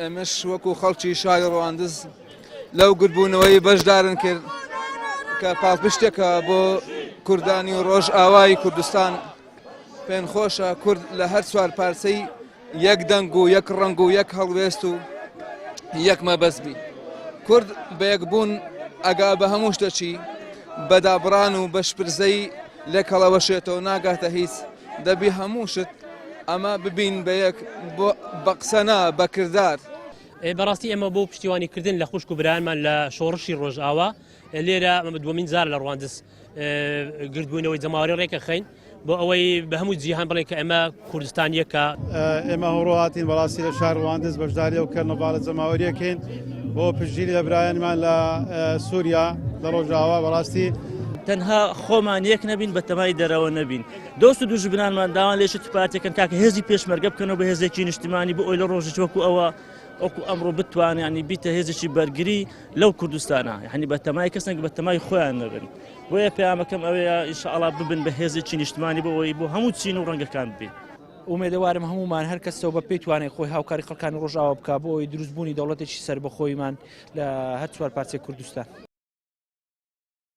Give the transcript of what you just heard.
ئێمەش وەکو خەڵکی شاری ڕواندز لەو گردبوونەوەی بەشدارن کرد کە پاڵپشتێکە بۆ کوردانی ڕۆژئاوای کوردستان. پێم خۆشە کورد لە هەر چوار پارچەی یەک دەنگ و یەک ڕەنگ و یەک هەڵوێست و یەک مەبەست بی. کورد بە یەکبوون ئەگا بە هەموو شتەکی، بە دابڕان و بە شپرزەی لێک هەڵەوەشێتەوە ناگاتە هیچ. دەبی هەموو شت ئەمە ببین بە یەک بۆ بە قسە نا بە کردار. بەڕاستی ئێمە بۆ پشتیوانی کردن لە خوشک و برایانمان لە شۆڕشی ڕۆژئاوا لێرە ئەمە دووەمین جار لە ڕواندز گردبوونەوەی جەماوەری ڕێکەخەین بۆ ئەوەی بە هەموو جیهان بڵێن کە ئێمە کوردستان یەکە. ئێمە ئەمڕۆ هاتین بەڕاستی لە شار ڕواندز بەشداری ئەو کەرنەڤاڵە جەماوەریەکەین بۆ پشتگیری لە برایانمان لە سووریا لە ڕۆژاوا بەڕاستی تەنها خۆمان یەک نەبین بەتەمای دەرەوە نەبین دۆست و دوژمنانمان داوان لێشت پارتێکن کاکە هێزی پێشمەرگە بکەنەوە بە هێزێکی نیشتیمانی بۆ ئەوی لە ڕۆژێک وەکو ئەوە وەکو ئەمڕۆ بتوانێت ینی بیتە هێزێکی بەرگری لەو کوردستانە یعنی بە تەمای کەسێک بە تەمای خۆیان نەبن بۆیە پەیامەکەم ئەوەیە ئینشاءڵا ببن بە هێزێکی نیشتمانی بۆ ئەوەی بۆ هەموو چین و ڕەنگەکان ببین. ئومێدەوارم هەموومان هەر کەسەوە بە پێی توانای خۆی هاوکاری خەڵکانی ڕۆژئاوا بکا بۆ ئەوەی دروستبوونی دەوڵەتێکی سەربەخۆیمان لە هەر چوار پارچەی کوردستان.